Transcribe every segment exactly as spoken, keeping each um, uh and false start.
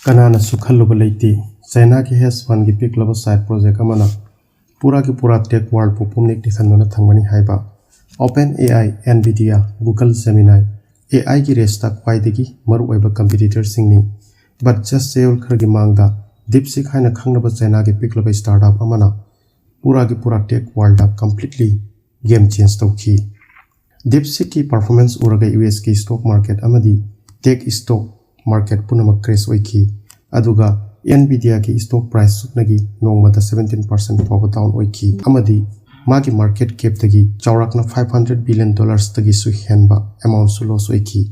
ꯀꯅꯥꯅꯁꯨ ꯈꯜꯂꯨꯕ ꯂꯩꯇꯦ, ꯆꯥꯏꯅꯥꯒꯤ ꯍꯦꯖ ꯐꯟꯒꯤ ꯄꯤꯛꯂꯕ ꯁꯥꯏꯠ ꯄ꯭ꯔꯣꯖꯦꯛ ꯑꯃꯅ ꯄꯨꯔꯥꯒꯤ ꯄꯨꯔꯥ ꯇꯦꯛ ꯋꯥꯔꯜꯗꯄꯨ ꯄꯨꯝꯅꯤꯛ ꯅꯤꯛꯍꯟꯗꯨꯅ ꯊꯝꯒꯅꯤ ꯍꯥꯏꯕ꯫ OpenAI, Nvidia, Google Gemini, AIꯒꯤ ꯔꯦꯁꯇ ꯈ꯭ꯋꯥꯏꯗꯒꯤ ꯃꯔꯨꯑꯣꯏꯕ ꯀꯝꯄꯤꯇꯤꯇꯔꯁꯤꯡꯅꯤ꯫ But just ꯆꯌꯣꯜ ꯈꯔꯒꯤ ꯃꯥꯡꯗ DeepSeek ꯍꯥꯏꯅ ꯈꯪꯅꯕ ꯆꯥꯏꯅꯥꯒꯤ ꯄꯤꯛꯂꯕ ꯁ꯭ꯇꯥꯔꯠꯑꯞ ꯑꯃꯅ ꯄꯨꯔꯥꯒꯤ ꯄꯨꯔꯥ ꯇꯦꯛ ꯋꯥꯔꯜꯗ ꯀꯝꯄ꯭ꯂꯤꯠꯂꯤ ꯒꯦꯝ ꯆꯦꯟꯖ ꯇꯧꯈꯤ꯫ DeepSeekꯀꯤ ꯄꯔꯐꯣꯔꯃꯦꯟꯁ ꯎꯔꯒ ꯌꯨ ꯑꯦꯁꯀꯤ ꯁ꯭ꯇꯣꯛ ꯃꯥꯔꯀꯦꯠ ꯑꯃꯗꯤ ꯇꯦꯛ ꯁ꯭ꯇꯣꯛ ꯃꯥꯔꯀꯦꯠ ꯄꯨꯝꯅꯃꯛ ꯀ꯭ꯔꯦꯁ ꯑꯣꯏꯈꯤ꯫ ꯑꯗꯨꯒ Nvidiaꯒꯤ ꯁ꯭ꯇꯣꯛ ꯄ꯭ꯔꯥꯏꯁ ꯁꯨꯞꯅꯒꯤ ꯅꯣꯡꯃꯗ seventeen percent ꯐꯥꯎꯕ ꯗꯥꯎꯟ ꯑꯣꯏꯈꯤ ꯑꯃꯗꯤ ꯃꯥꯒꯤ ꯃꯥꯔꯀꯦꯠ ꯀꯦꯞꯇꯒꯤ ꯆꯥꯎꯔꯥꯛꯅ five hundred billion dollarꯗꯒꯤꯁꯨ ꯍꯦꯟꯕ ꯑꯦꯃꯥꯎꯟꯁꯨ ꯂꯣꯁ ꯑꯣꯏꯈꯤ꯫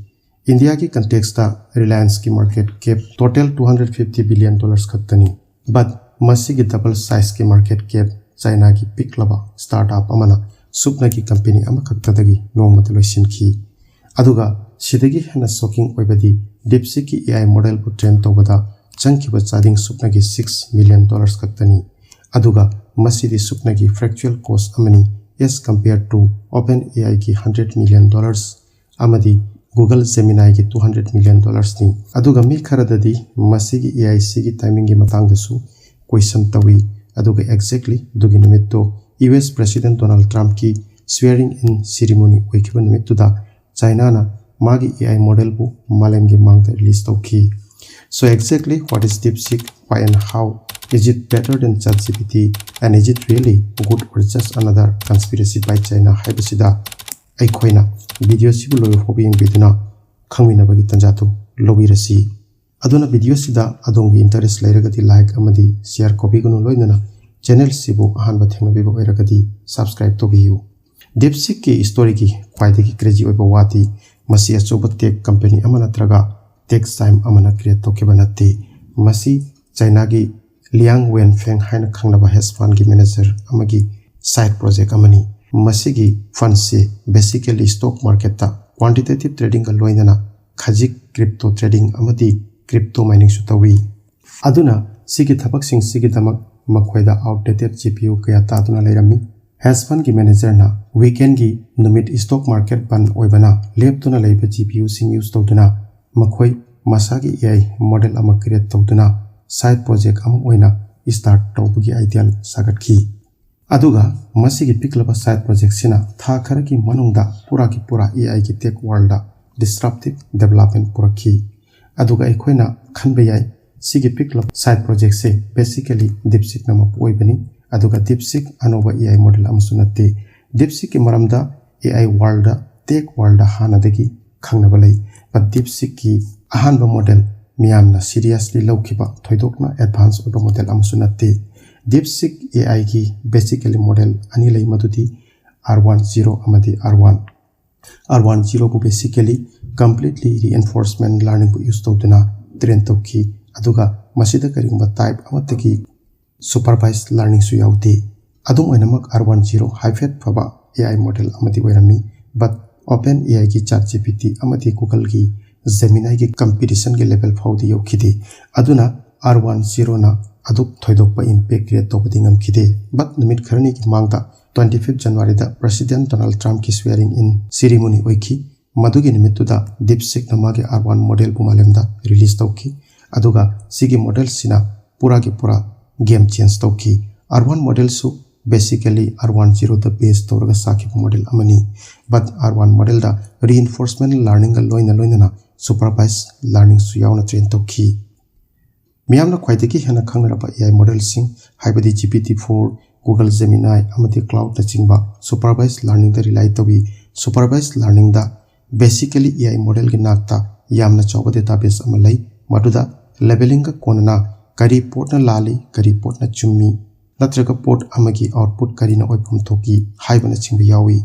ꯏꯟꯗꯤꯌꯥꯒꯤ ꯀꯟꯇꯦꯛꯁꯇ ꯔꯤꯂꯥꯌꯟꯁꯀꯤ market cap total two hundred fifty billion dollars ꯈꯛꯇꯅꯤ꯫ But ꯃꯁꯤꯒꯤ ꯗꯕꯜ ꯁꯥꯏꯖꯀꯤ ꯃꯥꯔꯀꯦꯠ ꯀꯦꯞ ꯆꯥꯏꯅꯥꯒꯤ ꯄꯤꯛꯂꯕ ꯁ꯭ꯇꯥꯔꯠꯑꯞ ꯑꯃꯅ ꯁꯨꯞꯅꯒꯤ ꯀꯝꯄꯦꯅꯤ ꯑꯃꯈꯛꯇꯗꯒꯤ ꯅꯣꯡꯃꯗ ꯂꯣꯏꯁꯤꯟꯈꯤ꯫ ꯑꯗꯨꯒ ꯁꯤꯗꯒꯤ ꯍꯦꯟꯅ ꯁꯣꯀꯤꯡ ꯑꯣꯏꯕꯗꯤ DeepSeekꯀꯤ AI ꯃꯣꯗꯦꯜꯕꯨ ꯇ꯭ꯔꯦꯟ ꯇꯧꯕꯗ ꯆꯪꯈꯤꯕ ꯆꯥꯗꯤꯡ ꯁꯨꯞꯅꯒꯤ six million dollars ꯈꯛꯇꯅꯤ꯫ ꯑꯗꯨꯒ ꯃꯁꯤꯗꯤ ꯁꯨꯞꯅꯒꯤ ꯐ꯭ꯔꯦꯛꯆꯨꯑꯦꯜ ꯀꯣꯁ ꯑꯃꯅꯤ, as compare to OpenAIꯒꯤ hundred million dollars ꯑꯃꯗꯤ Google Geminiꯒꯤ two hundred million dollarsꯅꯤ꯫ ꯑꯗꯨꯒ ꯃꯤ ꯈꯔꯗꯗꯤ ꯃꯁꯤꯒꯤ AICꯒꯤ ꯇꯥꯏꯃꯤꯡꯒꯤ ꯃꯇꯥꯡꯗꯁꯨ ꯀꯣꯏꯁꯟ ꯇꯧꯏ꯫ ꯑꯗꯨꯒ exactly ꯑꯗꯨꯒꯤ ꯅꯨꯃꯤꯠꯇꯣ US President Donald Trumpꯀꯤ swearing in ceremony ꯑꯣꯏꯈꯤꯕ ꯅꯨꯃꯤꯠꯇꯨꯗ ꯆꯥꯏꯅꯥꯅ ꯃꯥꯒꯤ AI ꯃꯣꯗꯦꯜꯕꯨ ꯃꯥꯂꯦꯝꯒꯤ ꯃꯥꯡꯗ ꯔꯤꯂꯤꯁ ꯇꯧꯈꯤ꯫ So exactly what is DeepSeek? Why and how? Is it better than ChatGPT? And is it really good or just another conspiracy by China ꯍꯥꯏꯕꯁꯤꯗ ꯑꯩꯈꯣꯏꯅ ꯚꯤꯗꯤꯑꯣꯁꯤꯕꯨ ꯂꯣꯏꯕ ꯐꯥꯎꯕ ꯌꯦꯡꯕꯤꯗꯨꯅ ꯈꯪꯃꯤꯟꯅꯕꯒꯤ ꯇꯥꯟꯖꯥꯗꯨ ꯂꯧꯕꯤꯔꯁꯤ꯫ ꯑꯗꯨꯅ ꯚꯤꯗꯤꯑꯣꯁꯤꯗ ꯑꯗꯣꯝꯒꯤ ꯏꯟꯇꯔꯦꯁ ꯂꯩꯔꯒꯗꯤ ꯂꯥꯏꯛ ꯑꯃꯗꯤ ꯁꯤꯌꯥꯔ ꯀꯧꯕꯤꯒꯅꯨ, ꯂꯣꯏꯅꯅ ꯆꯦꯅꯦꯜꯁꯤꯕꯨ ꯑꯍꯥꯟꯕ ꯊꯦꯡꯅꯕꯤꯕ ꯑꯣꯏꯔꯒꯗꯤ ꯁꯕꯁꯀ꯭ꯔꯥꯏꯕ ꯇꯧꯕꯤꯌꯨ꯫ DeepSeekꯀꯤ ꯁ꯭ꯇꯣꯔꯤꯒꯤ ꯈ꯭ꯋꯥꯏꯗꯒꯤ ꯀ꯭ꯔꯦꯖꯤ ꯑꯣꯏꯕ ꯋꯥꯗꯤ ꯃꯁꯤ ꯑꯆꯧꯕ ꯇꯦꯛ ꯀꯝꯄꯦꯅꯤ ꯑꯃ ꯅꯠꯇ꯭ꯔꯒ ꯇꯦꯛ ꯖꯥꯏꯟꯠ ꯑꯃꯅ ꯀ꯭ꯔꯤꯌꯦꯠ ꯇꯧꯈꯤꯕ ꯅꯠꯇꯦ꯫ ꯃꯁꯤ ꯆꯥꯏꯅꯥꯒꯤ ꯂꯤꯌꯥꯡ ꯋꯦꯟꯐꯦꯡ ꯍꯥꯏꯅ ꯈꯪꯅꯕ ꯍꯦꯖ ꯐꯟꯒꯤ ꯃꯦꯅꯦꯖꯔ ꯑꯃꯒꯤ ꯁꯥꯏꯠ ꯄ꯭ꯔꯣꯖꯦꯛ ꯑꯃꯅꯤ꯫ ꯃꯁꯤꯒꯤ ꯐꯟꯁꯤ ꯕꯦꯁꯤꯀꯦꯜꯂꯤ ꯁ꯭ꯇꯣꯛ ꯃꯥꯔꯀꯦꯠꯇ ꯀ꯭ꯋꯥꯟꯇꯤꯇꯦꯇꯤꯞ ꯇ꯭ꯔꯦꯗꯤꯡꯒ ꯂꯣꯏꯅꯅ ꯈꯖꯤꯛ ꯀ꯭ꯔꯤꯞꯇꯣ ꯇ꯭ꯔꯦꯗꯤꯡ ꯑꯃꯗꯤ ꯀ꯭ꯔꯤꯞꯇꯣ ꯃꯥꯏꯅꯤꯡꯁꯨ ꯇꯧꯏ꯫ ꯑꯗꯨꯅ ꯁꯤꯒꯤ ꯊꯕꯛꯁꯤꯡꯁꯤꯒꯤꯗꯃꯛ ꯃꯈꯣꯏꯗ ꯑꯥꯎꯠꯗꯦꯇꯦꯠ GPU ꯀꯌꯥ ꯇꯥꯗꯨꯅ ꯂꯩꯔꯝꯃꯤ꯫ ꯍꯦꯖ ꯐꯟꯒꯤ ꯃꯦꯅꯦꯖꯔꯅ ꯋꯤꯀꯦꯟꯒꯤ ꯅꯨꯃꯤꯠ ꯁ꯭ꯇꯣꯛ ꯃꯥꯔꯀꯦꯠ ꯕꯟ ꯑꯣꯏꯕꯅ ꯂꯦꯞꯇꯨꯅ ꯂꯩꯕ GPUꯁꯤꯡ ꯌꯨꯁ ꯇꯧꯗꯨꯅ ꯃꯈꯣꯏ ꯃꯁꯥꯒꯤ A I model ꯑꯃ create ꯇꯧꯗꯨꯅ side project ꯑꯃ ꯑꯣꯏꯅ start ꯇꯧꯕꯒꯤ idea ꯁꯥꯒꯠꯈꯤ꯫ ꯑꯗꯨꯒ ꯃꯁꯤꯒꯤ ꯄꯤꯛꯂꯕ side projectꯁꯤꯅ ꯊꯥ ꯈꯔꯒꯤ ꯃꯅꯨꯡꯗ ꯄꯨꯔꯥꯒꯤ ꯄꯨꯔꯥ A Iꯒꯤ tech worldꯗ disruptive development ꯄꯨꯔꯛꯈꯤ꯫ ꯑꯗꯨꯒ ꯑꯩꯈꯣꯏꯅ ꯈꯟꯕ ꯌꯥꯏ, ꯁꯤꯒꯤ ꯄꯤꯛꯂꯕ side projectꯁꯦ basically DeepSeekꯅ ꯃꯄꯨ ꯑꯣꯏꯕꯅꯤ꯫ ꯑꯗꯨꯒ DeepSeek ꯑꯅꯧꯕ A I model ꯑꯃꯁꯨ ꯅꯠꯇꯦ꯫ DeepSeekꯀꯤ ꯃꯔꯝꯗ A I worldꯗ, tech worldꯗ ꯍꯥꯟꯅꯗꯒꯤ ꯈꯪꯅꯕ ꯂꯩ꯫ But DeepSeekꯀꯤ ꯑꯍꯥꯟꯕ model ꯃꯤꯌꯥꯝꯅ seriously ꯂꯧꯈꯤꯕ ꯊꯣꯏꯗꯣꯛꯅ advance ꯑꯣꯏꯕ model ꯑꯃꯁꯨ ꯅꯠꯇꯦ꯫ DeepSeek A Iꯒꯤ basically model ꯑꯅꯤ ꯂꯩ, ꯃꯗꯨꯗꯤ R one zero ꯑꯃꯗꯤ R one꯫ R one zeroꯕꯨ basically completely reinforcement learningꯕꯨ use ꯇꯧꯗꯨꯅ train ꯇꯧꯈꯤ, ꯑꯗꯨꯒ ꯃꯁꯤꯗ ꯀꯔꯤꯒꯨꯝꯕ type ꯑꯃꯠꯇꯒꯤ supervised learningꯁꯨ ꯌꯥꯎꯗꯦ꯫ ꯑꯗꯨꯝ ꯑꯣꯏꯅꯃꯛ, R one zero ꯍꯥꯏꯐꯦꯠ ꯐꯕ A I model ꯑꯃꯗꯤ ꯑꯣꯏꯔꯝꯃꯤ, but OpenAIꯒꯤ ChatGPT ꯑꯃꯗꯤ Googleꯒꯤ Geminiꯒꯤ competitionꯒꯤ level ꯐꯥꯎꯗꯤ ꯌꯧꯈꯤꯗꯦ꯫ ꯑꯗꯨꯅ R one zeroꯅ ꯑꯗꯨꯛ ꯊꯣꯏꯗꯣꯛꯄ impact create ꯇꯧꯕꯗꯤ ꯉꯝꯈꯤꯗꯦ꯫ But ꯅꯨꯃꯤꯠ ꯈꯔꯅꯤꯒꯤ ꯃꯃꯥꯡꯗ, twenty fifth Januaryꯗ President Donald Trumpꯀꯤ swearing in ceremony ꯑꯣꯏꯈꯤ꯫ ꯃꯗꯨꯒꯤ ꯅꯨꯃꯤꯠꯇꯨꯗ DeepSeekꯅ ꯃꯥꯒꯤ R one modelꯕꯨ ꯃꯥꯂꯦꯝꯗ release ꯇꯧꯈꯤ, ꯑꯗꯨꯒ ꯁꯤꯒꯤ modelꯁꯤꯅ ꯄꯨꯔꯥꯒꯤ ꯄꯨꯔꯥ game change ꯇꯧꯈꯤ꯫ R one modelꯁꯨ basically R one zeroꯗ base ꯇꯧꯔꯒ ꯁꯥꯈꯤꯕ model ꯑꯃꯅꯤ꯫ But R one modelꯗ reinforcement learningꯒ ꯂꯣꯏꯅ ꯂꯣꯏꯅꯅ supervised learningꯁꯨ ꯌꯥꯎꯅ train ꯇꯧꯈꯤ꯫ ꯃꯤꯌꯥꯝꯅ ꯈ꯭ꯋꯥꯏꯗꯒꯤ ꯍꯦꯟꯅ ꯈꯪꯅꯔꯕ A I modelꯁꯤꯡ, ꯍꯥꯏꯕꯗꯤ GPT four, Google Gemini ꯑꯃꯗꯤ Claudeꯅꯆꯤꯡꯕ supervised learningꯗ rely ꯇꯧꯏ꯫ Supervised learningꯗ basically A I modelꯒꯤ ꯅꯥꯛꯇ ꯌꯥꯝꯅ ꯆꯥꯎꯕ database ꯑꯃ ꯂꯩ, ꯃꯗꯨꯗ labellingꯒ ꯀꯣꯟꯅꯅ ꯀꯔꯤ ꯄꯣꯠꯅ ꯂꯥꯜꯂꯤ, ꯀꯔꯤ ꯄꯣꯠꯅ ꯆꯨꯝꯃꯤ, ꯅꯠꯇ꯭ꯔꯒ ꯄꯣꯠ ꯑꯃꯒꯤ output ꯀꯔꯤꯅ ꯑꯣꯏꯐꯝ ꯊꯣꯛꯏ ꯍꯥꯏꯕꯅꯆꯤꯡꯕ ꯌꯥꯎꯏ꯫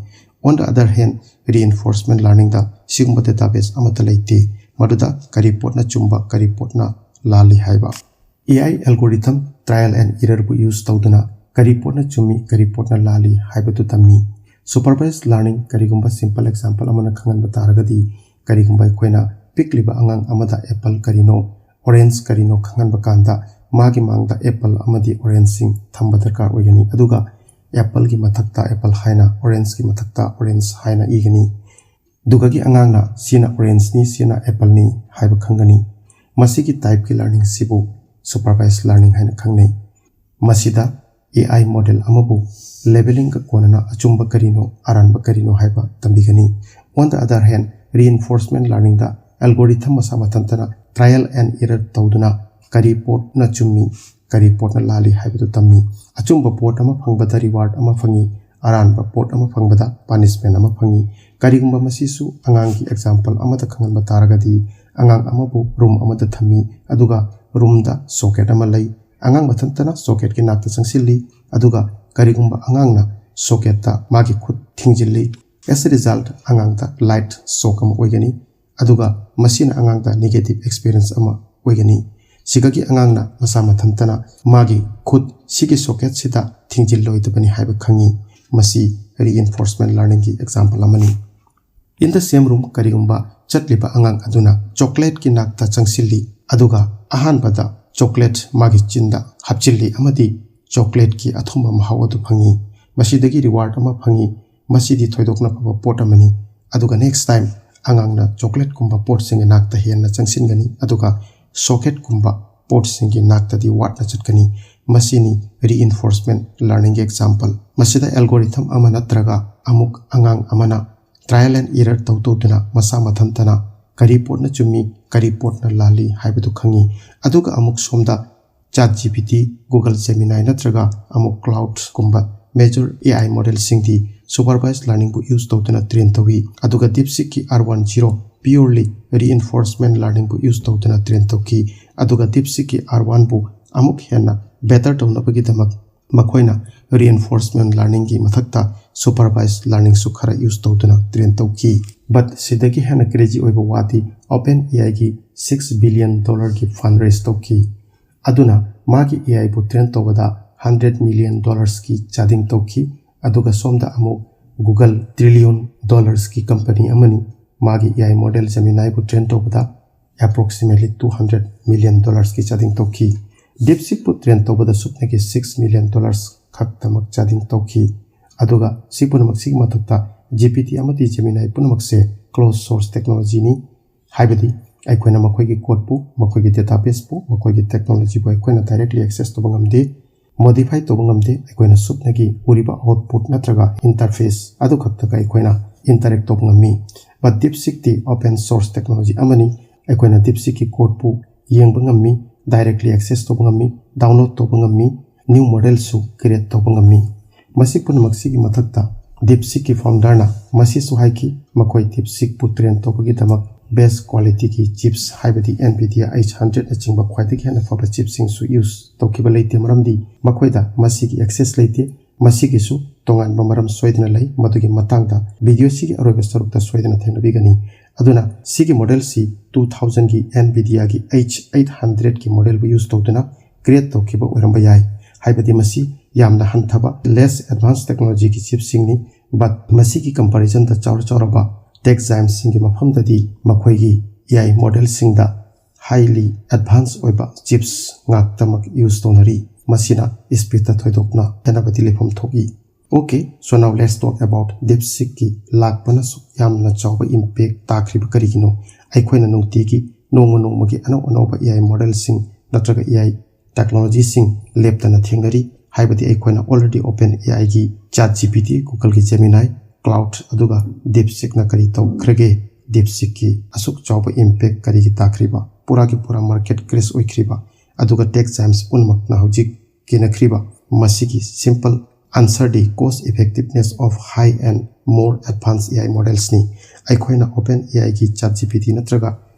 On the other hand, reinforcement learningꯗ ꯁꯤꯒꯨꯝꯕ database ꯑꯃꯠꯇ ꯂꯩꯇꯦ, ꯃꯗꯨꯗ ꯀꯔꯤ ꯄꯣꯠꯅ ꯆꯨꯝꯕ, ꯀꯔꯤ ꯄꯣꯠꯅ ꯂꯥꯜꯂꯤ ꯍꯥꯏꯕ꯫ A I algorithm trial and errorꯕꯨ use ꯇꯧꯗꯨꯅ ꯀꯔꯤ ꯄꯣꯠꯅ ꯆꯨꯝꯃꯤ, ꯀꯔꯤ ꯄꯣꯠꯅ ꯂꯥꯜꯂꯤ ꯍꯥꯏꯕꯗꯨ ꯇꯝꯃꯤ꯫ Supervised learning, ꯀꯔꯤꯒꯨꯝꯕ simple example ꯑꯃꯅ ꯈꯪꯍꯟꯕ ꯇꯥꯔꯒꯗꯤ, ꯀꯔꯤꯒꯨꯝꯕ ꯑꯩꯈꯣꯏꯅ ꯄꯤꯛꯂꯤꯕ ꯑꯉꯥꯡ ꯑꯃꯗ apple ꯀꯔꯤꯅꯣ, orange ꯀꯔꯤꯅꯣ ꯈꯪꯍꯟꯕ ꯀꯥꯟꯗ, ꯃꯥꯒꯤ ꯃꯥꯡꯗ apple ꯑꯃꯗꯤ orangeꯁꯤꯡ ꯊꯝꯕ ꯗꯔꯀꯥꯔ ꯑꯣꯏꯒꯅꯤ, ꯑꯗꯨꯒ appleꯒꯤ ꯃꯊꯛꯇ apple ꯍꯥꯏꯅ, orangeꯒꯤ ꯃꯊꯛꯇ orange ꯍꯥꯏꯅ ꯏꯒꯅꯤ꯫ ꯑꯗꯨꯒꯒꯤ ꯑꯉꯥꯡꯅ ꯁꯤꯅ ꯑꯣꯔꯦꯟꯖꯅꯤ, ꯁꯤꯅ ꯑꯦꯄꯜꯅꯤ ꯍꯥꯏꯕ ꯈꯪꯒꯅꯤ꯫ ꯃꯁꯤꯒꯤ ꯇꯥꯏꯞꯀꯤ ꯂꯔꯅꯤꯡꯁꯤꯕꯨ ꯁꯨꯄꯔꯚꯥꯏꯁ ꯂꯔꯅꯤꯡ ꯍꯥꯏꯅ ꯈꯪꯅꯩ꯫ ꯃꯁꯤꯗ ꯑꯦ ꯑꯥꯏ ꯃꯣꯗꯦꯜ ꯑꯃꯕꯨ ꯂꯦꯕꯦꯂꯤꯡꯒ ꯀꯣꯟꯅꯅ ꯑꯆꯨꯝꯕ ꯀꯔꯤꯅꯣ, ꯑꯔꯥꯟꯕ ꯀꯔꯤꯅꯣ ꯍꯥꯏꯕ ꯇꯝꯕꯤꯒꯅꯤ꯫ On the other hand, reinforcement learningꯗ algorithm ꯃꯁꯥ ꯃꯊꯟꯇꯅ trial and error ꯇꯧꯗꯨꯅ ꯀꯔꯤ ꯄꯣꯠꯅ ꯆꯨꯝꯃꯤ, ꯀꯔꯤ ꯄꯣꯠꯅ ꯂꯥꯜꯂꯤ ꯍꯥꯏꯕꯗꯨ ꯇꯝꯃꯤ꯫ ꯑꯆꯨꯝꯕ ꯄꯣꯠ ꯑꯃ ꯐꯪꯕꯗ reward ꯑꯃ ꯐꯪꯏ, ꯑꯔꯥꯟꯕ ꯄꯣꯠ ꯑꯃ ꯐꯪꯕꯗ punishment ꯑꯃ ꯐꯪꯏ꯫ ꯀꯔꯤꯒꯨꯝꯕ ꯃꯁꯤꯁꯨ ꯑꯉꯥꯡꯒꯤ example ꯑꯃꯗ ꯈꯪꯍꯟꯕ ꯇꯥꯔꯒꯗꯤ, ꯑꯉꯥꯡ ꯑꯃꯕꯨ room ꯑꯃꯗ ꯊꯝꯃꯤ, ꯑꯗꯨꯒ roomꯗ socket ꯑꯃ ꯂꯩ꯫ ꯑꯉꯥꯡ ꯃꯊꯟꯇꯅ socketꯀꯤ ꯅꯥꯛꯇ ꯆꯪꯁꯤꯜꯂꯤ, ꯑꯗꯨꯒ ꯀꯔꯤꯒꯨꯝꯕ ꯑꯉꯥꯡꯅ socketꯇ ꯃꯥꯒꯤ ꯈꯨꯠ ꯊꯤꯡꯖꯤꯜꯂꯤ꯫ As a result, ꯑꯉꯥꯡꯗ light shock ꯑꯃ ꯑꯣꯏꯒꯅꯤ, ꯑꯗꯨꯒ ꯃꯁꯤꯅ ꯑꯉꯥꯡꯗ negative experience ꯑꯃ ꯑꯣꯏꯒꯅꯤ꯫ ꯁꯤꯒꯒꯤ ꯑꯉꯥꯡꯅ ꯃꯁꯥ ꯃꯊꯟꯇꯅ ꯃꯥꯒꯤ ꯈꯨꯠ ꯁꯤꯒꯤ socketꯁꯤꯗ ꯊꯤꯡꯖꯤꯜꯂꯣꯏꯗꯕꯅꯤ ꯍꯥꯏꯕ ꯈꯪꯏ꯫ ꯃꯁꯤ reinforcement learningꯒꯤ example ꯑꯃꯅꯤ꯫ In the same room, ꯀꯔꯤꯒꯨꯝꯕ ꯆꯠꯂꯤꯕ ꯑꯉꯥꯡ ꯑꯗꯨꯅ chocolateꯀꯤ ꯅꯥꯛꯇ ꯆꯪꯁꯤꯜꯂꯤ, ꯑꯗꯨꯒ ꯑꯍꯥꯟꯕꯗ chocolate ꯃꯥꯒꯤ ꯆꯤꯟꯗ ꯍꯥꯞꯆꯤꯜꯂꯤ ꯑꯃꯗꯤ chocolateꯀꯤ ꯑꯊꯨꯝꯕ ꯃꯍꯥꯎ ꯑꯗꯨ ꯐꯪꯏ꯫ ꯃꯁꯤꯗꯒꯤ reward ꯑꯃ ꯐꯪꯏ꯫ ꯃꯁꯤꯗꯤ ꯊꯣꯏꯗꯣꯛꯅ ꯐꯕ ꯄꯣꯠ ꯑꯃꯅꯤ꯫ ꯑꯗꯨꯒ next time ꯑꯉꯥꯡꯅ chocolateꯀꯨꯝꯕ ꯄꯣꯠꯁꯤꯡꯒꯤ ꯅꯥꯛꯇ ꯍꯦꯟꯅ ꯆꯪꯁꯤꯟꯒꯅꯤ, ꯑꯗꯨꯒ socketꯀꯨꯝꯕ ꯄꯣꯠꯁꯤꯡꯒꯤ ꯅꯥꯛꯇꯗꯤ ꯋꯥꯠꯅ ꯆꯠꯀꯅꯤ꯫ ꯃꯁꯤꯅꯤ reinforcement learningꯒꯤ example꯫ ꯃꯁꯤꯗ algorithm ꯑꯃ ꯅꯠꯇ꯭ꯔꯒ ꯑꯃꯨꯛ ꯑꯉꯥꯡ ꯑꯃꯅ trial and error ꯇꯧ ꯇꯧꯗꯨꯅ ꯃꯁꯥ ꯃꯊꯟꯇꯅ ꯀꯔꯤ ꯄꯣꯠꯅ ꯆꯨꯝꯃꯤ, ꯀꯔꯤ ꯄꯣꯠꯅ ꯂꯥꯜꯂꯤ ꯍꯥꯏꯕꯗꯨ ꯈꯪꯏ꯫ ꯑꯗꯨꯒ ꯑꯃꯨꯛ ꯁꯣꯝꯗ ChatGPT, Google Gemini ꯅꯠꯇ꯭ꯔꯒ ꯑꯃꯨꯛ Claudeꯀꯨꯝꯕ major A I modelꯁꯤꯡꯗꯤ supervised learningꯕꯨ use ꯇꯧꯗꯨꯅ train ꯇꯧꯏ꯫ ꯑꯗꯨꯒ DeepSeekꯀꯤ R ten purely reinforcement learningꯕꯨ use ꯇꯧꯗꯨꯅ train ꯇꯧꯈꯤ꯫ ꯑꯗꯨꯒ DeepSeekꯀꯤ R oneꯕꯨ ꯑꯃꯨꯛ ꯍꯦꯟꯅ better ꯇꯧꯅꯕꯒꯤꯗꯃꯛ ꯃꯈꯣꯏꯅ reinforcement learningꯒꯤ ꯃꯊꯛꯇ supervised learningꯁꯨ ꯈꯔ use ꯇꯧꯗꯨꯅ train ꯇꯧꯈꯤ꯫ But ꯁꯤꯗꯒꯤ ꯍꯦꯟꯅ crazy ꯑꯣꯏꯕ ꯋꯥꯗꯤ OpenAIꯒꯤ six billion dollarꯒꯤ fund raise ꯇꯧꯈꯤ꯫ ꯑꯗꯨꯅ ꯃꯥꯒꯤ AIꯕꯨ train ꯇꯧꯕꯗ hundred million dollarski ꯆꯥꯗꯤꯡ ꯇꯧꯈꯤ꯫ ꯑꯗꯨꯒ ꯁꯣꯝꯗ ꯑꯃꯨꯛ Google trillion dollarski company ꯑꯃꯅꯤ꯫ ꯃꯥꯒꯤ AI model Geminiꯕꯨ train ꯇꯧꯕꯗ approximately two hundred million dollarski ꯆꯥꯗꯤꯡ ꯇꯧꯈꯤ꯫ DeepSeekꯄꯨ train ꯇꯧꯕꯗ ꯁꯨꯞꯅꯒꯤ six million dollars ꯈꯛꯇꯃꯛ ꯆꯥꯗꯤꯡ ꯇꯧꯈꯤ꯫ ꯑꯗꯨꯒ ꯁꯤ ꯄꯨꯝꯅꯃꯛꯁꯤꯒꯤ ꯃꯊꯛꯇ G P T ꯑꯃꯗꯤ Gemini ꯄꯨꯝꯅꯃꯛꯁꯦ closed source technologyꯅꯤ꯫ ꯍꯥꯏꯕꯗꯤ ꯑꯩꯈꯣꯏꯅ ꯃꯈꯣꯏꯒꯤ codeꯄꯨ, ꯃꯈꯣꯏꯒꯤ databaseꯄꯨ, ꯃꯈꯣꯏꯒꯤ technologyꯕꯨ ꯑꯩꯈꯣꯏꯅ directly access ꯇꯧꯕ ꯉꯝꯗꯦ, modify ꯇꯧꯕ ꯉꯝꯗꯦ꯫ ꯑꯩꯈꯣꯏꯅ ꯁꯨꯞꯅꯒꯤ ꯎꯔꯤꯕ output ꯅꯠꯇ꯭ꯔꯒ interface ꯑꯗꯨ ꯈꯛꯇꯒ ꯑꯩꯈꯣꯏꯅ interact ꯇꯧꯕ ꯉꯝꯃꯤ꯫ But DeepSeekꯇꯤ open source technology ꯑꯃꯅꯤ꯫ ꯑꯩꯈꯣꯏꯅ DeepSeekꯀꯤ codeꯄꯨ ꯌꯦꯡꯕ ꯉꯝꯃꯤ, directly access ꯇꯧꯕ ꯉꯝꯃꯤ, download ꯇꯧꯕ ꯉꯝꯃꯤ, new modelꯁꯨ create ꯇꯧꯕ ꯉꯝꯃꯤ꯫ ꯃꯁꯤ ꯄꯨꯝꯅꯃꯛꯁꯤꯒꯤ ꯃꯊꯛꯇ DeepSeekꯀꯤ founderꯅ ꯃꯁꯤꯁꯨ ꯍꯥꯏꯈꯤ, ꯃꯈꯣꯏ DeepSeekꯄꯨ train ꯇꯧꯕꯒꯤꯗꯃꯛ best qualityꯒꯤ chips, ꯍꯥꯏꯕꯗꯤ NVIDIA H hundredꯅꯆꯤꯡꯕ ꯈ꯭ꯋꯥꯏꯗꯒꯤ ꯍꯦꯟꯅ ꯐꯕ chipꯁꯤꯡꯁꯨ use ꯇꯧꯈꯤꯕ ꯂꯩꯇꯦ, ꯃꯔꯝꯗꯤ ꯃꯈꯣꯏꯗ ꯃꯁꯤꯒꯤ access ꯂꯩꯇꯦ꯫ ꯃꯁꯤꯒꯤꯁꯨ ꯇꯣꯉꯥꯟꯕ ꯃꯔꯝ ꯁꯣꯏꯗꯅ ꯂꯩ, ꯃꯗꯨꯒꯤ ꯃꯇꯥꯡꯗ videoꯁꯤꯒꯤ ꯑꯔꯣꯏꯕ ꯁꯔꯨꯛꯇ ꯁꯣꯏꯗꯅ ꯊꯦꯡꯅꯕꯤꯒꯅꯤ꯫ ꯑꯗꯨꯅ ꯁꯤꯒꯤ modelꯁꯤ two thousandꯒꯤ NVIDIAꯒꯤ H eight hundredꯀꯤ modelꯕꯨ use ꯇꯧꯗꯨꯅ create ꯇꯧꯈꯤꯕ ꯑꯣꯏꯔꯝꯕ ꯌꯥꯏ꯫ ꯍꯥꯏꯕꯗꯤ ꯃꯁꯤ ꯌꯥꯝꯅ ꯍꯟꯊꯕ, less advanced technologyꯒꯤ chipꯁꯤꯡꯅꯤ, but ꯃꯁꯤꯒꯤ comparisonꯗ ꯆꯥꯎꯔ ꯆꯥꯎꯔꯕ tech giantsꯁꯤꯡꯒꯤ ꯃꯐꯝꯗꯗꯤ ꯃꯈꯣꯏꯒꯤ AI modelꯁꯤꯡꯗ highly advanced ꯑꯣꯏꯕ chips ꯉꯥꯛꯇꯃꯛ use ꯇꯧꯅꯔꯤ꯫ ꯃꯁꯤꯅ speedꯇ ꯊꯣꯏꯗꯣꯛꯅ ꯈꯦꯠꯅꯕꯗꯤ ꯂꯩꯐꯝ ꯊꯣꯛꯏ꯫ Okay, so now let's talk about DeepSeekꯀꯤ ꯂꯥꯛꯄꯅ ꯁꯨꯛ ꯌꯥꯝꯅ ꯆꯥꯎꯕ impact ꯇꯥꯈ꯭ꯔꯤꯕ ꯀꯔꯤꯒꯤꯅꯣ? ꯑꯩꯈꯣꯏꯅ ꯅꯨꯡꯇꯤꯒꯤ, ꯅꯣꯡꯃ ꯅꯣꯡꯃꯒꯤ ꯑꯅꯧ ꯑꯅꯧꯕ AI modelꯁꯤꯡ ꯅꯠꯇ꯭ꯔꯒ AI technologyꯁꯤꯡ ꯂꯦꯞꯇꯅ ꯊꯦꯡꯅꯔꯤ꯫ ꯍꯥꯏꯕꯗꯤ ꯑꯩꯈꯣꯏꯅ already OpenAIꯒꯤ ChatGPT, Googleꯒꯤ Gemini, Claude, ꯑꯗꯨꯒ DeepSeekꯅ ꯀꯔꯤ ꯇꯧꯈ꯭ꯔꯒꯦ? DeepSeekꯀꯤ ꯑꯁꯨꯛ ꯆꯥꯎꯕ impact ꯀꯔꯤꯒꯤ ꯇꯥꯈ꯭ꯔꯤꯕ? ꯄꯨꯔꯥꯒꯤ ꯄꯨꯔꯥ market crash ꯑꯣꯏꯈ꯭ꯔꯤꯕ? ꯑꯗꯨꯒ tech giants ꯄꯨꯝꯅꯃꯛꯅ ꯍꯧꯖꯤꯛ ꯀꯦꯅꯈ꯭ꯔꯤꯕ? ꯃꯁꯤꯒꯤ simple answerꯗꯤ cost effectiveness of high and more advanced AI modelsꯅꯤ꯫ ꯑꯩꯈꯣꯏꯅ OpenAIꯒꯤ ChatGPT ꯅꯠꯇ꯭ꯔꯒ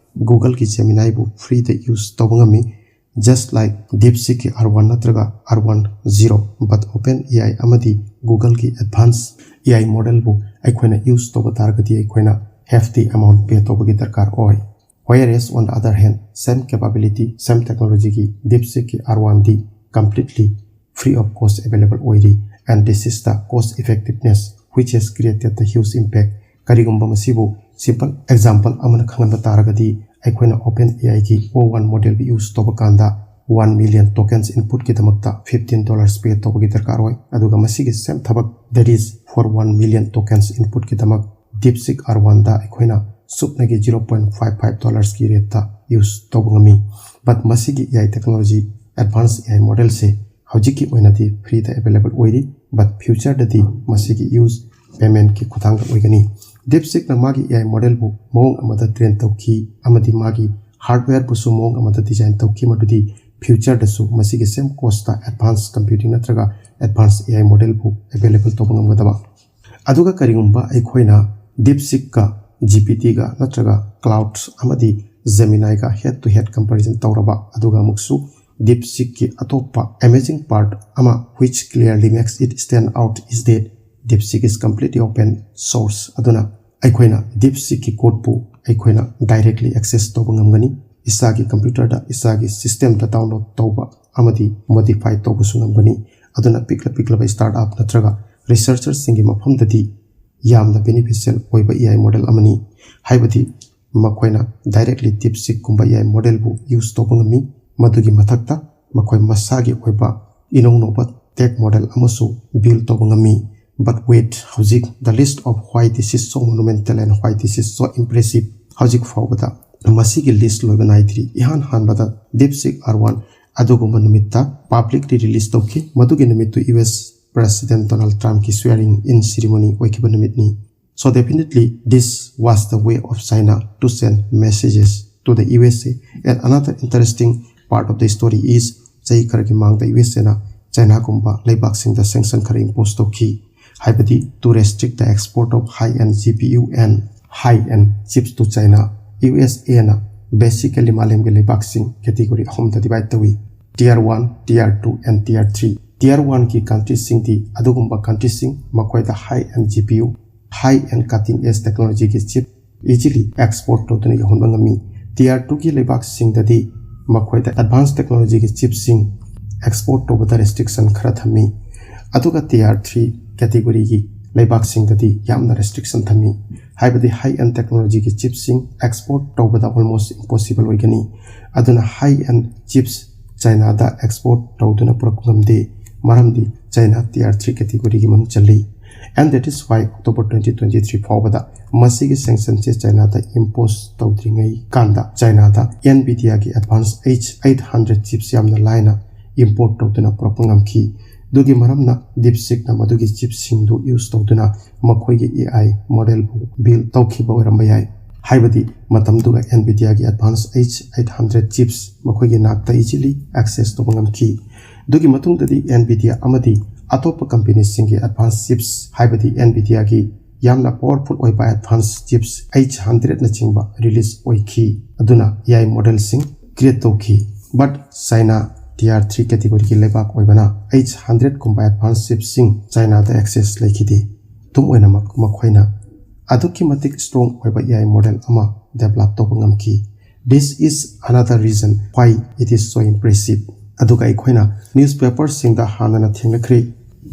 Googleꯒꯤ Geminiꯕꯨ freeꯗ use ꯇꯧꯕ ꯉꯝꯃꯤ, just like DeepSeekꯀꯤ R one ꯅꯠꯇ꯭ꯔꯒ R one zero, but OpenAI ꯑꯃꯗꯤ Googleꯒꯤ advanced AI modelꯕꯨ ꯑꯩꯈꯣꯏꯅ use ꯇꯧꯕ ꯇꯥꯔꯒꯗꯤ ꯑꯩꯈꯣꯏꯅ hefty amount pay ꯇꯧꯕꯒꯤ ꯗꯔꯀꯥꯔ ꯑꯣꯏ꯫ Whereas on the other hand, same capability, same technologyꯒꯤ DeepSeekꯀꯤ R oneꯗꯤ completely free of cost available ꯑꯣꯏꯔꯤ, and this is the cost effectiveness which has created the huge impact꯫ ꯀꯔꯤꯒꯨꯝꯕ ꯃꯁꯤꯕꯨ simple example ꯑꯃꯅ ꯈꯪꯍꯟꯕ ꯇꯥꯔꯒꯗꯤ, ꯑꯩꯈꯣꯏꯅ OpenAIꯒꯤ O one modelꯕꯨ use ꯇꯧꯕ ꯀꯥꯟꯗ one million tokens inputꯀꯤꯗꯃꯛꯇ fifteen dollars pay ꯇꯧꯕꯒꯤ ꯗꯔꯀꯥꯔ ꯑꯣꯏ꯫ ꯑꯗꯨꯒ ꯃꯁꯤꯒꯤ same ꯊꯕꯛ, that is for one million tokens inputꯀꯤꯗꯃꯛ DeepSeek R one ꯗ ꯑꯩꯈꯣꯏꯅ ꯁꯨꯞꯅꯒꯤ zero point five five dollarsꯀꯤ rateꯇ use ꯇꯧꯕ ꯉꯝꯃꯤ꯫ But ꯃꯁꯤꯒꯤ AI technology, advanced AI modelꯁꯦ ꯍꯧꯖꯤꯛꯀꯤ ꯑꯣꯏꯅꯗꯤ freeꯗ available ꯑꯣꯏꯔꯤ, but futureꯗꯗꯤ ꯃꯁꯤꯒꯤ use paymentꯀꯤ ꯈꯨꯊꯥꯡꯗ ꯑꯣꯏꯒꯅꯤ꯫ DeepSeekꯅ ꯃꯥꯒꯤ AI modelꯕꯨ ꯃꯑꯣꯡ ꯑꯃꯗ train ꯇꯧꯈꯤ ꯑꯃꯗꯤ ꯃꯥꯒꯤ hardwareꯕꯨꯁꯨ ꯃꯑꯣꯡ ꯑꯃꯗ design ꯇꯧꯈꯤ, ꯃꯗꯨꯗꯤ futureꯗꯁꯨ ꯃꯁꯤꯒꯤ same costꯇ advanced computing ꯅꯠꯇ꯭ꯔꯒ advanced AI modelꯕꯨ available ꯇꯧꯕ ꯉꯝꯒꯗꯕ꯫ ꯑꯗꯨꯒ ꯀꯔꯤꯒꯨꯝꯕ ꯑꯩꯈꯣꯏꯅ DeepSeekꯀ, GPTꯒ ꯅꯠꯇ꯭ꯔꯒ Claude ꯑꯃꯗꯤ Geminiꯒ head to head comparison ꯇꯧꯔꯕ, ꯑꯗꯨꯒ ꯑꯃꯨꯛꯁꯨ DeepSeekꯀꯤ ꯑꯇꯣꯞꯄ amazing part ꯑꯃ, which clearly makes it stand out, is that DeepSeek is completely open source꯫ ꯑꯗꯨꯅ ꯑꯩꯈꯣꯏꯅ DeepSeekꯀꯤ codeꯄꯨ ꯑꯩꯈꯣꯏꯅ directly access ꯇꯧꯕ ꯉꯝꯒꯅꯤ꯫ ꯏꯁꯥꯒꯤ computerꯗ, ꯏꯁꯥꯒꯤ systemꯗ download ꯇꯧꯕ ꯑꯃꯗꯤ modify ꯇꯧꯕꯁꯨ ꯉꯝꯒꯅꯤ꯫ ꯑꯗꯨꯅ ꯄꯤꯛꯂ ꯄꯤꯛꯂꯕ startup ꯅꯠꯇ꯭ꯔꯒ researcherꯁꯤꯡꯒꯤ ꯃꯐꯝꯗꯗꯤ ꯌꯥꯝꯅ beneficial ꯑꯣꯏꯕ AI model ꯑꯃꯅꯤ꯫ ꯍꯥꯏꯕꯗꯤ ꯃꯈꯣꯏꯅ directly DeepSeekꯀꯨꯝꯕ AI modelꯕꯨ use ꯇꯧꯕ ꯉꯝꯃꯤ꯫ ꯃꯗꯨꯒꯤ ꯃꯊꯛꯇ ꯃꯈꯣꯏ ꯃꯁꯥꯒꯤ ꯑꯣꯏꯕ ꯏꯅꯧ ꯅꯧꯕ tech model ꯑꯃꯁꯨ build ꯇꯧꯕ ꯉꯝꯃꯤ꯫ But wait, ꯍꯧꯖꯤꯛ, the list of why this is so monumental and why this is so impressive, ꯍꯧꯖꯤꯛ ꯐꯥꯎꯕꯗ ꯃꯁꯤꯒꯤ list ꯂꯣꯏꯕ ꯅꯥꯏꯗ꯭ꯔꯤ꯫ ꯏꯍꯥꯟ ꯍꯥꯟꯕꯗ DeepSeek R one ꯑꯗꯨꯒꯨꯝꯕ ꯅꯨꯃꯤꯠꯇ publicly release ꯇꯧꯈꯤ꯫ ꯃꯗꯨꯒꯤ ꯅꯨꯃꯤꯠꯇꯨ US President Donald Trumpꯀꯤ swearing in ceremony ꯑꯣꯏꯈꯤꯕ ꯅꯨꯃꯤꯠꯅꯤ꯫ So definitely this was the way of China to send messages to the USA. And another interesting part of the story is, ꯆꯍꯤ ꯈꯔꯒꯤ ꯃꯥꯡꯗ USAꯅ Chinaꯒꯨꯝꯕ ꯂꯩꯕꯥꯛꯁꯤꯡꯗ sanction ꯈꯔ impose ꯇꯧꯈꯤ꯫ ꯍꯥꯏꯕꯗꯤ to restrict the export of high-end GPU and high-end chips to China꯫ USAꯅ basically ꯃꯥꯂꯦꯝꯒꯤ ꯂꯩꯕꯥꯛꯁꯤꯡ category ꯑꯍꯨꯝꯗ divide ꯇꯧꯏ: Tier one, Tier two and Tier three꯫ Tier oneꯒꯤ countryꯁꯤꯡꯗꯤ ꯑꯗꯨꯒꯨꯝꯕ countryꯁꯤꯡ, ꯃꯈꯣꯏꯗ high-end GPU, high-end cutting edge technologyꯒꯤ chip easily export ꯇꯧꯗꯨꯅ ꯌꯧꯍꯟꯕ ꯉꯝꯃꯤ꯫ Tier twoꯒꯤ ꯂꯩꯕꯥꯛꯁꯤꯡꯗꯗꯤ ꯃꯈꯣꯏꯗ advanced technologyꯒꯤ chipꯁꯤꯡ export ꯇꯧꯕꯗ restriction ꯈꯔ ꯊꯝꯃꯤ꯫ ꯑꯗꯨꯒ Tier three categoryꯒꯤ ꯂꯩꯕꯥꯛꯁꯤꯡꯗꯗꯤ ꯌꯥꯝꯅ restriction ꯊꯝꯃꯤ꯫ ꯍꯥꯏꯕꯗꯤ high-end technologyꯒꯤ chipꯁꯤꯡ export ꯇꯧꯕꯗ almost impossible ꯑꯣꯏꯒꯅꯤ꯫ ꯑꯗꯨꯅ high-end chips ꯆꯥꯏꯅꯥꯗ ꯑꯦꯛꯁꯄꯣꯔꯠ ꯇꯧꯗꯨꯅ ꯄꯨꯔꯛꯄ ꯉꯝꯗꯦ꯫ ꯃꯔꯝꯗꯤ ꯆꯥꯏꯅꯥ Tier three categoryꯒꯤ ꯃꯅꯨꯡ ꯆꯜꯂꯤ꯫ And that is why October twenty twenty three ꯐꯥꯎꯕꯗ ꯃꯁꯤꯒꯤ sanctionꯁꯦ ꯆꯥꯏꯅꯥꯗ impose ꯇꯧꯗ꯭ꯔꯤꯉꯩ ꯀꯥꯟꯗ ꯆꯥꯏꯅꯥꯗ Nvidiaꯒꯤ advanced H eight hundred chips ꯌꯥꯝꯅ ꯂꯥꯏꯅ import ꯇꯧꯗꯨꯅ ꯄꯨꯔꯛꯄ ꯉꯝꯈꯤ꯫ ꯑꯗꯨꯒꯤ ꯃꯔꯝꯅ DeepSeekꯅ ꯃꯗꯨꯒꯤ chipꯁꯤꯡꯗꯨ use ꯇꯧꯗꯨꯅ ꯃꯈꯣꯏꯒꯤ AI modelꯕꯨ build ꯇꯧꯈꯤꯕ ꯑꯣꯏꯔꯝꯕ ꯌꯥꯏ꯫ ꯍꯥꯏꯕꯗꯤ ꯃꯇꯝꯗꯨꯒ Nvidiaꯒꯤ advanced H eight hundred chips ꯃꯈꯣꯏꯒꯤ ꯅꯥꯛꯇ easily access ꯇꯧꯕ ꯉꯝꯈꯤ꯫ ꯑꯗꯨꯒꯤ ꯃꯇꯨꯡꯗꯗꯤ Nvidia ꯑꯃꯗꯤ ꯑꯇꯣꯞꯄ companyꯁꯤꯡꯒꯤ advanced chips, ꯍꯥꯏꯕꯗꯤ Nvidiaꯒꯤ ꯌꯥꯝꯅ powerful ꯑꯣꯏꯕ advanced chips H hundredꯅꯆꯤꯡꯕ release ꯑꯣꯏꯈꯤ꯫ ꯑꯗꯨꯅ AI modelꯁꯤꯡ create ꯇꯧꯈꯤ꯫ But China Tier three categoryꯒꯤ ꯂꯩꯕꯥꯛ ꯑꯣꯏꯕꯅ H hundredꯀꯨꯝꯕ advanced chipsꯁꯤꯡ ꯆꯥꯏꯅꯥꯗ access ꯂꯩꯈꯤꯗꯦ꯫ ꯑꯗꯨꯝ ꯑꯣꯏꯅꯃꯛ, ꯃꯈꯣꯏꯅ ꯑꯗꯨꯛꯀꯤ ꯃꯇꯤꯛ strong ꯑꯣꯏꯕ AI model ꯑꯃ develop ꯇꯧꯕ ꯉꯝꯈꯤ꯫ This is another reason why it is so impressive꯫ ꯑꯗꯨꯒ ꯑꯩꯈꯣꯏꯅ newspaperꯁꯤꯡꯗ ꯍꯥꯟꯅꯅ ꯊꯦꯡꯅꯈ꯭ꯔꯦ,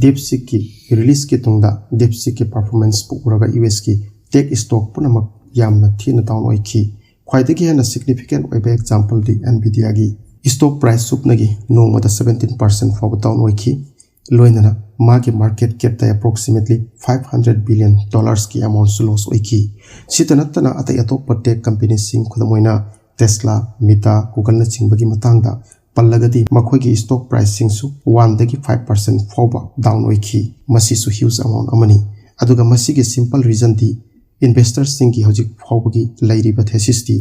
DeepSeekꯀꯤ releaseꯀꯤ ꯇꯨꯡꯗ DeepSeekꯀꯤ performanceꯄꯨ ꯎꯔꯒ USꯀꯤ tech stock ꯄꯨꯝꯅꯃꯛ ꯌꯥꯝꯅ ꯊꯤꯅ down ꯑꯣꯏꯈꯤ꯫ ꯈ꯭ꯋꯥꯏꯗꯒꯤ ꯍꯦꯟꯅ significant ꯑꯣꯏꯕ exampleꯗꯤ Nvidiaꯒꯤ stock price ꯁꯨꯞꯅꯒꯤ ꯅꯣꯡꯃꯗ seventeen percent ꯐꯥꯎꯕ down ꯑꯣꯏꯈꯤ꯫ ꯂꯣꯏꯅꯅ ꯃꯥꯒꯤ market capꯇ approximately five hundred billion dollarsꯀꯤ amountꯁꯨ loss ꯑꯣꯏꯈꯤ꯫ ꯁꯤꯇ ꯅꯠꯇꯅ ꯑꯇꯩ ꯑꯇꯣꯞꯄ tech companyꯁꯤꯡ, ꯈꯨꯗꯝ ꯑꯣꯏꯅ Tesla, Meta, Googleꯅꯆꯤꯡꯕꯒꯤ ꯃꯇꯥꯡꯗ ꯄꯜꯂꯒꯗꯤ, ꯃꯈꯣꯏꯒꯤ stock priceꯁꯤꯡꯁꯨ oneꯗꯒꯤ five percent ꯐꯥꯎꯕ down ꯑꯣꯏꯈꯤ꯫ ꯃꯁꯤꯁꯨ huge amount ꯑꯃꯅꯤ꯫ ꯑꯗꯨꯒ ꯃꯁꯤꯒꯤ simple reasonꯗꯤ investorꯁꯤꯡꯒꯤ ꯍꯧꯖꯤꯛ ꯐꯥꯎꯕꯒꯤ ꯂꯩꯔꯤꯕ thesisꯇꯤ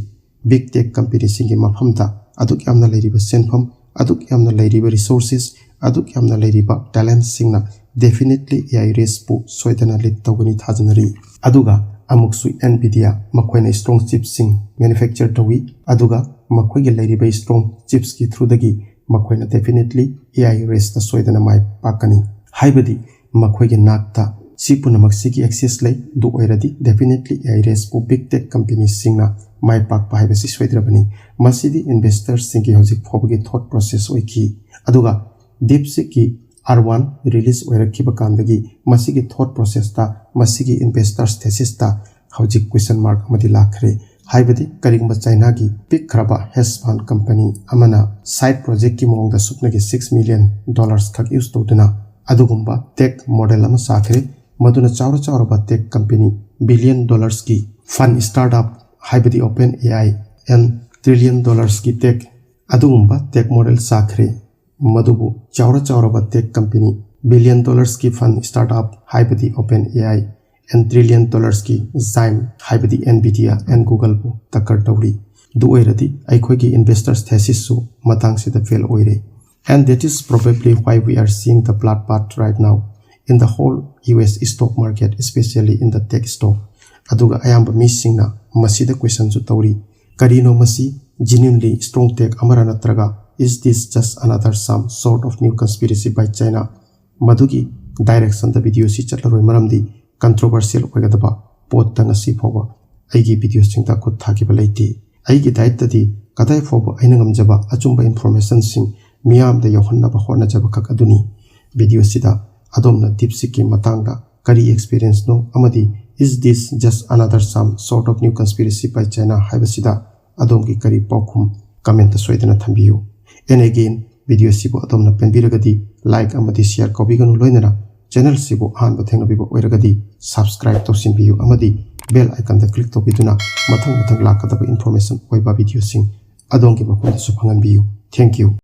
big tech companyꯁꯤꯡꯒꯤ ꯃꯐꯝꯗ ꯑꯗꯨꯛ ꯌꯥꯝꯅ ꯂꯩꯔꯤꯕ ꯁꯦꯟꯐꯝ, ꯑꯗꯨꯛ ꯌꯥꯝꯅ ꯂꯩꯔꯤꯕ resources, ꯑꯗꯨꯛ ꯌꯥꯝꯅ ꯂꯩꯔꯤꯕ talentꯁꯤꯡꯅ definitely AI raceꯄꯨ ꯁꯣꯏꯗꯅ lead ꯇꯧꯒꯅꯤ ꯊꯥꯖꯅꯔꯤ꯫ ꯑꯗꯨꯒ ꯑꯃꯨꯛꯁꯨ Nvidia ꯃꯈꯣꯏꯅ strong chipsꯁꯤꯡ manufacture ꯇꯧꯏ, ꯑꯗꯨꯒ ꯃꯈꯣꯏꯒꯤ ꯂꯩꯔꯤꯕ strong chipsꯀꯤ throughꯗꯒꯤ ꯃꯈꯣꯏꯅ definitely AI raceꯇ ꯁꯣꯏꯗꯅ ꯃꯥꯏ ꯄꯥꯛꯀꯅꯤ꯫ ꯍꯥꯏꯕꯗꯤ ꯃꯈꯣꯏꯒꯤ ꯅꯥꯛꯇ ꯁꯤ ꯄꯨꯝꯅꯃꯛꯁꯤꯒꯤ access ꯂꯩ꯫ ꯑꯗꯨ ꯑꯣꯏꯔꯗꯤ definitely AI raceꯄꯨ big tech companyꯁꯤꯡꯅ ꯃꯥꯏ ꯄꯥꯛꯄ ꯍꯥꯏꯕꯁꯤ ꯁꯣꯏꯗ꯭ꯔꯕꯅꯤ꯫ ꯃꯁꯤꯗꯤ investorꯁꯤꯡꯒꯤ ꯍꯧꯖꯤꯛ ꯐꯥꯎꯕꯒꯤ thought process ꯑꯣꯏꯈꯤ꯫ ꯑꯗꯨꯒ DeepSeekꯀꯤ R one release ꯑꯣꯏꯔꯛꯈꯤꯕ ꯀꯥꯟꯗꯒꯤ ꯃꯁꯤꯒꯤ thought processꯇ, ꯃꯁꯤꯒꯤ investors thesisꯇ ꯍꯧꯖꯤꯛ question mark ꯑꯃꯗꯤ ꯂꯥꯛꯈ꯭ꯔꯦ꯫ ꯍꯥꯏꯕꯗꯤ ꯀꯔꯤꯒꯨꯝꯕ ꯆꯥꯏꯅꯥꯒꯤ ꯄꯤꯛꯈ꯭ꯔꯕ hedge fund company ꯑꯃꯅ side projectꯀꯤ ꯃꯑꯣꯡꯗ ꯁꯨꯞꯅꯒꯤ six million dollars ꯈꯛ use ꯇꯧꯗꯨꯅ ꯑꯗꯨꯒꯨꯝꯕ tech model ꯑꯃ ꯁꯥꯈ꯭ꯔꯦ, ꯃꯗꯨꯅ ꯆꯥꯎꯔ ꯆꯥꯎꯔꯕ tech company billion dollarsꯀꯤ fund startup, ꯍꯥꯏꯕꯗꯤ OpenAI, and trillion dollarsꯀꯤ tech, ꯑꯗꯨꯒꯨꯝꯕ tech model ꯁꯥꯈ꯭ꯔꯦ, ꯃꯗꯨꯕꯨ ꯆꯥꯎꯔ ꯆꯥꯎꯔꯕ tech company billion dollarsꯀꯤ fund startup, ꯍꯥꯏꯕꯗꯤ OpenAI, and trillion dollarsꯀꯤ giant, ꯍꯥꯏꯕꯗꯤ Nvidia and Googleꯕꯨ ꯇꯛꯀꯔ ꯇꯧꯔꯤ꯫ ꯑꯗꯨ ꯑꯣꯏꯔꯗꯤ ꯑꯩꯈꯣꯏꯒꯤ investors thesisꯁꯨ ꯃꯇꯥꯡꯁꯤꯗ fail ꯑꯣꯏꯔꯦ꯫ And that is probably why we are seeing the bloodbath right now in the whole U S stock market, especially in the tech stock꯫ ꯑꯗꯨꯒ ꯑꯌꯥꯝꯕ ꯃꯤꯁꯤꯡꯅ ꯃꯁꯤꯗ questionꯁꯨ ꯇꯧꯔꯤ, ꯀꯔꯤꯅꯣ ꯃꯁꯤ genuinely strong tech ꯑꯃꯔ ꯅꯠꯇ꯭ꯔꯒ is this just another some sort of new conspiracy by China? ꯃꯗꯨꯒꯤ directionꯗ videoꯁꯤ ꯆꯠꯂꯔꯣꯏ, ꯃꯔꯝꯗꯤ controversial ꯑꯣꯏꯒꯗꯕ ꯄꯣꯠꯇ ꯉꯁꯤ ꯐꯥꯎꯕ ꯑꯩꯒꯤ videoꯁꯤꯡꯗ ꯈꯨꯠ ꯊꯥꯈꯤꯕ ꯂꯩꯇꯦ꯫ ꯑꯩꯒꯤ dietꯇꯗꯤ ꯀꯗꯥꯏ ꯐꯥꯎꯕ ꯑꯩꯅ ꯉꯝꯖꯕ ꯑꯆꯨꯝꯕ informationꯁꯤꯡ ꯃꯤꯌꯥꯝꯗ ꯌꯧꯍꯟꯅꯕ ꯍꯣꯠꯅꯖꯕ ꯈꯛ ꯑꯗꯨꯅꯤ꯫ Videoꯁꯤꯗ ꯑꯗꯣꯝꯅ DeepSeekꯀꯤ ꯃꯇꯥꯡꯗ ꯀꯔꯤ experienceꯅꯣ ꯑꯃꯗꯤ is this just another some sort of new conspiracy by China ꯍꯥꯏꯕꯁꯤꯗ ꯑꯗꯣꯝꯒꯤ ꯀꯔꯤ ꯄꯥꯎꯈꯨꯝ commentꯇ ꯁꯣꯏꯗꯅ ꯊꯝꯕꯤꯌꯨ꯫ And again, videoꯁꯤꯕꯨ ꯑꯗꯣꯝꯅ ꯄꯦꯟꯕꯤꯔꯒꯗꯤ like ꯑꯃꯗꯤ share ꯀꯥꯎꯕꯤꯒꯅꯨ, ꯂꯣꯏꯅꯅ channelꯁꯤꯕꯨ ꯑꯍꯥꯟꯕ ꯊꯦꯡꯅꯕꯤꯕ ꯑꯣꯏꯔꯒꯗꯤ subscribe ꯇꯧꯁꯤꯟꯕꯤꯌꯨ ꯑꯃꯗꯤ bell iconꯗ click ꯇꯧꯕꯤꯗꯨꯅ ꯃꯊꯪ ꯃꯊꯪ ꯂꯥꯛꯀꯗꯕ information ꯑꯣꯏꯕ videoꯁꯤꯡ ꯑꯗꯣꯝꯒꯤ ꯃꯐꯝꯗꯁꯨ ꯐꯪꯍꯟꯕꯤꯌꯨ꯫ Thank you꯫